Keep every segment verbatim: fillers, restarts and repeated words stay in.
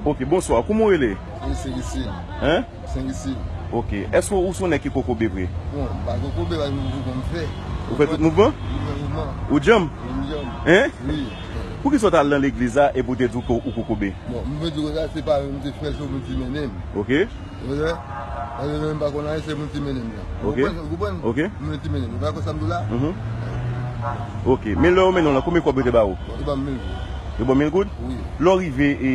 Ok, bonswa. Kouman w rele? Mwen se Risil. Hein? Sen Risil. Ok. Èske ou se yon nèg ki kokobe vre? Bon, m pa kokobe, pa gen mouvman m fè. Ou fè tout mouvman? M fè mouvman. Ou djanm? M djanm. Hein? Wi. Poukisa w t al nan legliz la epi w te di w ke ou kokobe? Bon, m vle di w sa, se pa mwen ki fè, se moun ki mennen m. Ok. Ou wè? Paske mwen m pa konn anyen, se moun ki mennen m nan. Ok. Ou konprann? Ou konprann? Ok. Moun ki mennen m. Ou pa konn sa m di w la? Mhm. Ok. Men lè yo mennen w la, konbyen kòb yo te ba ou? Bon, yo ban m mil goud. Yo ban w mil goud? Wi. Lè w rive e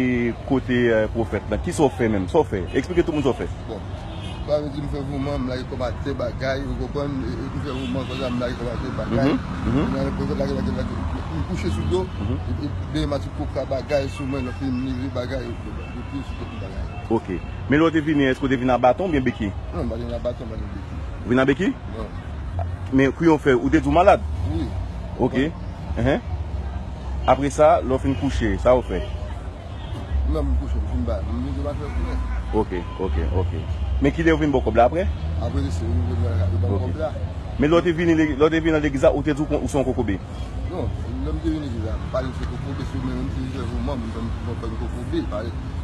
kote eh, pwofèt la, kisa w fè menm? Sa w fè? Eksplike tout moun sa w fè. Bon. Sa vle di m fè mouvman, m lage kòb atè bagay, ou konprann? E, e, m fè mouvman konsa, m lage kòb atè bagay. Mhm, mhm. M lage kòb, lage, lage, lage. M kouche sou do. Mhm. E, e, dèyè m a ti koka bagay sou mwen, lòt li m leve bagay, yo, yo, yo pye sou tout bagay. Ok. Men lè w te vini, èske w te vin a baton oubyen beki? Non, m pa te vin a baton, m pa te vin beki. Ou vin a beki? Non. Men kouman w fè? Ou te di w malad? Wi. Ok. Ehe. Apre sa, lè w fin kouche, sa w fè? Lè m kouche, m fin ba, m vin di m al fè koumen. Ok, ok, ok. Men kilè yo vin ba w kòb la apre? Apre se yo vin ba m Ok. kòb la. Men lè w te vini, lè w te vin nan legliz la, ou te di w kon- ou se yon kokobe? Non, lè m te vin legliz la, m pa di m se kokobe, se mwen menm ki fè mouvman, m fè m fè m kokobe, pa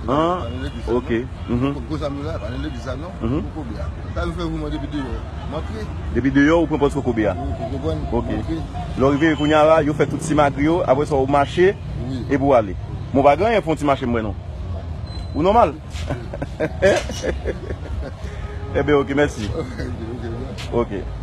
Ah, pa nan legliz la, ok. non. Mhm. Konsa m la, pa nan legliz la, non. Mhm. Kokobe a. Sa m fè mouvman depi deyò, m antre. Depi deyò, ou pran pòz kokobe a? Ou konprann? Ok. M antre. Lè w rive kounye a la, yo fè tout simagri yo, apre sa ou mache, Wi. epi w ale. Men w pa gen anyen, fè yon ti mache m wè non. Ou nòmal? Ebyen, ok, mèsi. Ok, ok, ok. Ok.